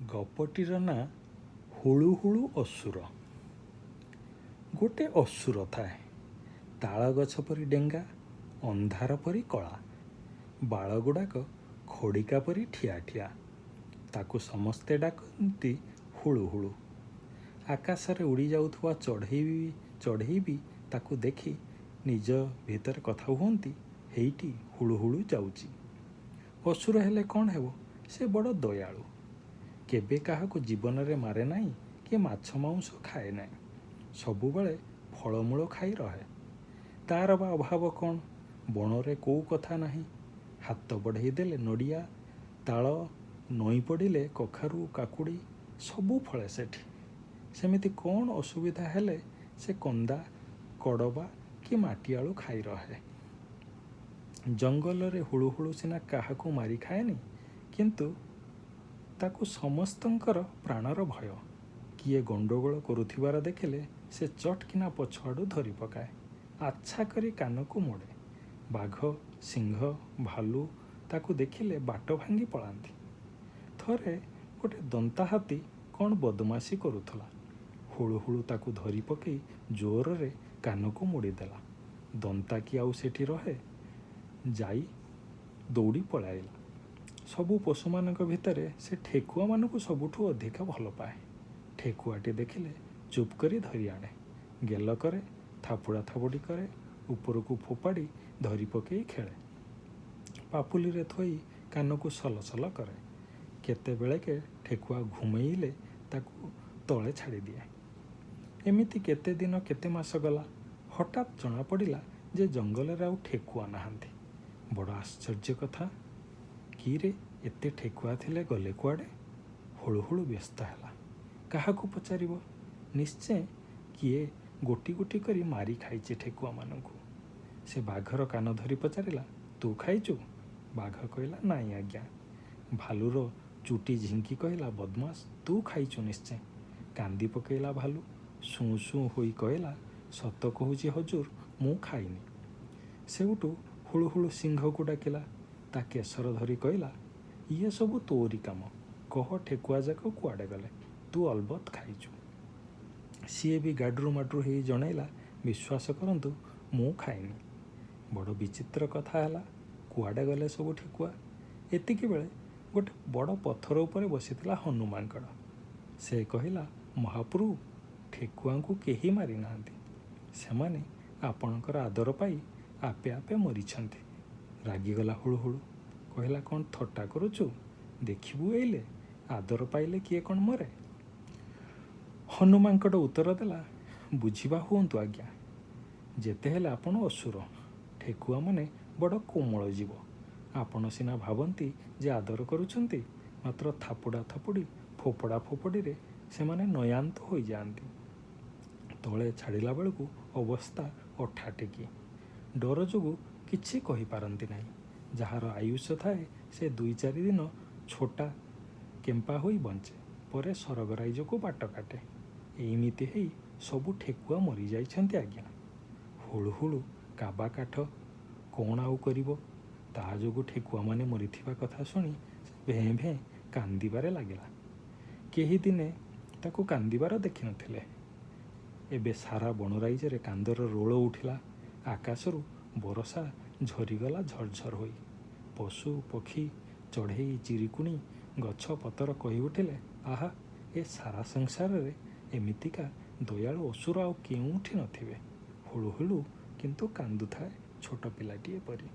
ଗପଟିର ନାଁ ହୁଳୁହୁଳୁ ଅସୁର। ଗୋଟେ ଅସୁର ଥାଏ, ତାଳଗଛ ପରି ଡେଙ୍ଗା, ଅନ୍ଧାର ପରି କଳା, ବାଳଗୁଡ଼ାକ ଖଡ଼ିକା ପରି ଠିଆ ଠିଆ। ତାକୁ ସମସ୍ତେ ଡାକନ୍ତି ହୁଳୁହୁଳୁ। ଆକାଶରେ ଉଡ଼ି ଯାଉଥିବା ଚଢ଼େଇ ବି ତାକୁ ଦେଖି ନିଜ ଭିତରେ କଥା ହୁଅନ୍ତି, "ହେଇଟି ହୁଳୁହୁଳୁ ଯାଉଛି।" ଅସୁର ହେଲେ କ'ଣ ହେବ, ସେ ବଡ଼ ଦୟାଳୁ। କେବେ କାହାକୁ ଜୀବନରେ ମାରେ ନାହିଁ କି ମାଛ ମାଉଁସ ଖାଏ ନାହିଁ। ସବୁବେଳେ ଫଳମୂଳ ଖାଇ ରହେ। ତାର ବା ଅଭାବ କ'ଣ? ବଣରେ କୋଉ କଥା ନାହିଁ। ହାତ ବଢ଼େଇ ଦେଲେ ନଡ଼ିଆ, ତାଳ, ନଇଁ ପଡ଼ିଲେ କଖାରୁ, କାକୁଡ଼ି ସବୁ ଫଳେ ସେଠି। ସେମିତି କ'ଣ ଅସୁବିଧା ହେଲେ ସେ କନ୍ଦା କଡ଼ବା କି ମାଟିଆଳୁ ଖାଇ ରହେ। ଜଙ୍ଗଲରେ ହୁଳୁହୁଳୁ ସିନା କାହାକୁ ମାରି ଖାଏନି, କିନ୍ତୁ ତାକୁ ସମସ୍ତଙ୍କର ପ୍ରାଣର ଭୟ। କିଏ ଗଣ୍ଡଗୋଳ କରୁଥିବାର ଦେଖିଲେ ସେ ଚଟକିନା ପଛଆଡ଼ୁ ଧରି ପକାଏ, ଆଚ୍ଛା କରି କାନକୁ ମୋଡ଼େ। ବାଘ, ସିଂହ, ଭାଲୁ ତାକୁ ଦେଖିଲେ ବାଟ ଭାଙ୍ଗି ପଳାନ୍ତି। ଥରେ ଗୋଟେ ଦନ୍ତା ହାତୀ କ'ଣ ବଦମାସି କରୁଥିଲା। ହୁଳୁହୁଳୁ ତାକୁ ଧରି ପକେଇ ଜୋରରେ କାନକୁ ମୋଡ଼ିଦେଲା। ଦନ୍ତା କି ଆଉ ସେଠି ରହେ? ଯାଇ ଦୌଡ଼ି ପଳାଇଲା। ସବୁ ପଶୁମାନଙ୍କ ଭିତରେ ସେ ଠେକୁଆମାନଙ୍କୁ ସବୁଠୁ ଅଧିକ ଭଲ ପାଏ। ଠେକୁଆଟି ଦେଖିଲେ ଚୁପ୍ କରି ଧରି ଆଣେ, ଗେଲ କରେ, ଥାପୁଡ଼ା ଥାପୁଡ଼ି କରେ, ଉପରକୁ ଫୋପାଡ଼ି ଧରି ପକେଇ ଖେଳେ, ପାପୁଲିରେ ଥୋଇ କାନକୁ ସଲସଲ କରେ। କେତେବେଳେକେ ଠେକୁଆ ଘୁମେଇଲେ ତାକୁ ତଳେ ଛାଡ଼ିଦିଏ। ଏମିତି କେତେ ଦିନ, କେତେ ମାସ ଗଲା। ହଠାତ୍ ଜଣାପଡ଼ିଲା ଯେ ଜଙ୍ଗଲରେ ଆଉ ଠେକୁଆ ନାହାନ୍ତି। ବଡ଼ ଆଶ୍ଚର୍ଯ୍ୟ କଥା। କିରେ, ଏତେ ଠେକୁଆ ଥିଲେ, ଗଲେ କୁଆଡ଼େ? ହୁଳୁହୁଳୁ ବ୍ୟସ୍ତ ହେଲା। କାହାକୁ ପଚାରିବ? ନିଶ୍ଚୟ କିଏ ଗୋଟି ଗୋଟି କରି ମାରି ଖାଇଛି ଠେକୁଆମାନଙ୍କୁ। ସେ ବାଘର କାନ ଧରି ପଚାରିଲା, "ତୁ ଖାଇଛୁ?" ବାଘ କହିଲା, "ନାଇଁ ଆଜ୍ଞା।" ଭାଲୁର ଚୁଟି ଝିଙ୍କି କହିଲା, "ବଦମାସ, ତୁ ଖାଇଛୁ ନିଶ୍ଚୟ।" କାନ୍ଦି ପକେଇଲା ଭାଲୁ। ସୁଁ ସୁଁ ହୋଇ କହିଲା, "ସତ କହୁଛି ହଜୁର, ମୁଁ ଖାଇନି।" ସେଇଠୁ ହୁଳୁହୁଳୁ ସିଂହକୁ ଡାକିଲା। ତା କେଶର ଧରି କହିଲା, "ଇଏ ସବୁ ତୋରି କାମ। କହ, ଠେକୁଆ ଯାକ କୁଆଡ଼େ ଗଲେ? ତୁ ଅଲବତ ଖାଇଛୁ।" ସିଏ ବି ଗାଡ୍ରୁ ମାଡ୍ରୁ ହେଇ ଜଣେଇଲା, "ବିଶ୍ୱାସ କରନ୍ତୁ, ମୁଁ ଖାଇନି।" ବଡ଼ ବିଚିତ୍ର କଥା ହେଲା। କୁଆଡ଼େ ଗଲେ ସବୁ ଠେକୁଆ? ଏତିକି ବେଳେ ଗୋଟେ ବଡ଼ ପଥର ଉପରେ ବସିଥିଲା ହନୁମାଙ୍କଡ଼। ସେ କହିଲା, "ମହାପ୍ରଭୁ, ଠେକୁଆଙ୍କୁ କେହି ମାରିନାହାନ୍ତି। ସେମାନେ ଆପଣଙ୍କର ଆଦର ପାଇ ଆପେ ଆପେ ମରିଛନ୍ତି।" ରାଗିଗଲା ହୁଳୁହୁଳୁ। କହିଲା, "କ'ଣ ଥଟ୍ଟା କରୁଛୁ? ଦେଖିବୁ ଏଇଲେ। ଆଦର ପାଇଲେ କିଏ କ'ଣ ମରେ?" ହନୁମାଙ୍କଡ଼ ଉତ୍ତର ଦେଲା, "ବୁଝିବା ହୁଅନ୍ତୁ ଆଜ୍ଞା, ଯେତେ ହେଲେ ଆପଣ ଅସୁର। ଠେକୁଆମାନେ ବଡ଼ କୋମଳ ଜୀବ। ଆପଣ ସିନା ଭାବନ୍ତି ଯେ ଆଦର କରୁଛନ୍ତି, ମାତ୍ର ଥାପୁଡ଼ା ଥାପୁଡ଼ି, ଫୋପଡ଼ା ଫୋପଡ଼ିରେ ସେମାନେ ନୟାନ୍ତ ହୋଇଯାଆନ୍ତି। ତଳେ ଛାଡ଼ିଲା ବେଳକୁ ଅବସ୍ଥା ଅଠାଟେକି। ଡର ଯୋଗୁଁ କିଛି କହିପାରନ୍ତି ନାହିଁ। ଯାହାର ଆୟୁଷ ଥାଏ, ସେ ଦୁଇ ଚାରି ଦିନ ଛୋଟା କେମ୍ପା ହୋଇ ବଞ୍ଚେ, ପରେ ସରଗରାଇଜକୁ ବାଟ କାଟେ। ଏଇମିତି ହେଇ ସବୁ ଠେକୁଆ ମରିଯାଇଛନ୍ତି ଆଜ୍ଞା।" ହୁଳୁହୁଳୁ କାବା କାଠ। କ'ଣ ଆଉ କରିବ? ତା ଯୋଗୁଁ ଠେକୁଆମାନେ ମରିଥିବା କଥା ଶୁଣି ସେ ଭେଁ ଭେଁ କାନ୍ଦିବାରେ ଲାଗିଲା। କେହି ଦିନେ ତାକୁ କାନ୍ଦିବାର ଦେଖିନଥିଲେ। ଏବେ ସାରା ବଣରାଇଜରେ କାନ୍ଦର ରୋଳ ଉଠିଲା। ଆକାଶରୁ ବରଷା ଝରିଗଲା ଝରଝର ହୋଇ। ପଶୁ ପକ୍ଷୀ, ଚଢ଼େଇ ଚିରିକୁଣି, ଗଛ ପତର କହି ଉଠିଲେ, "ଆହା, ଏ ସାରା ସଂସାରରେ ଏମିତିକା ଦୟାଳୁ ଅସୁର ଆଉ କେଉଁଠି ନଥିବେ।" ହୁଳୁହୁଳୁ କିନ୍ତୁ କାନ୍ଦୁଥାଏ ଛୋଟ ପିଲାଟିଏ ପରି।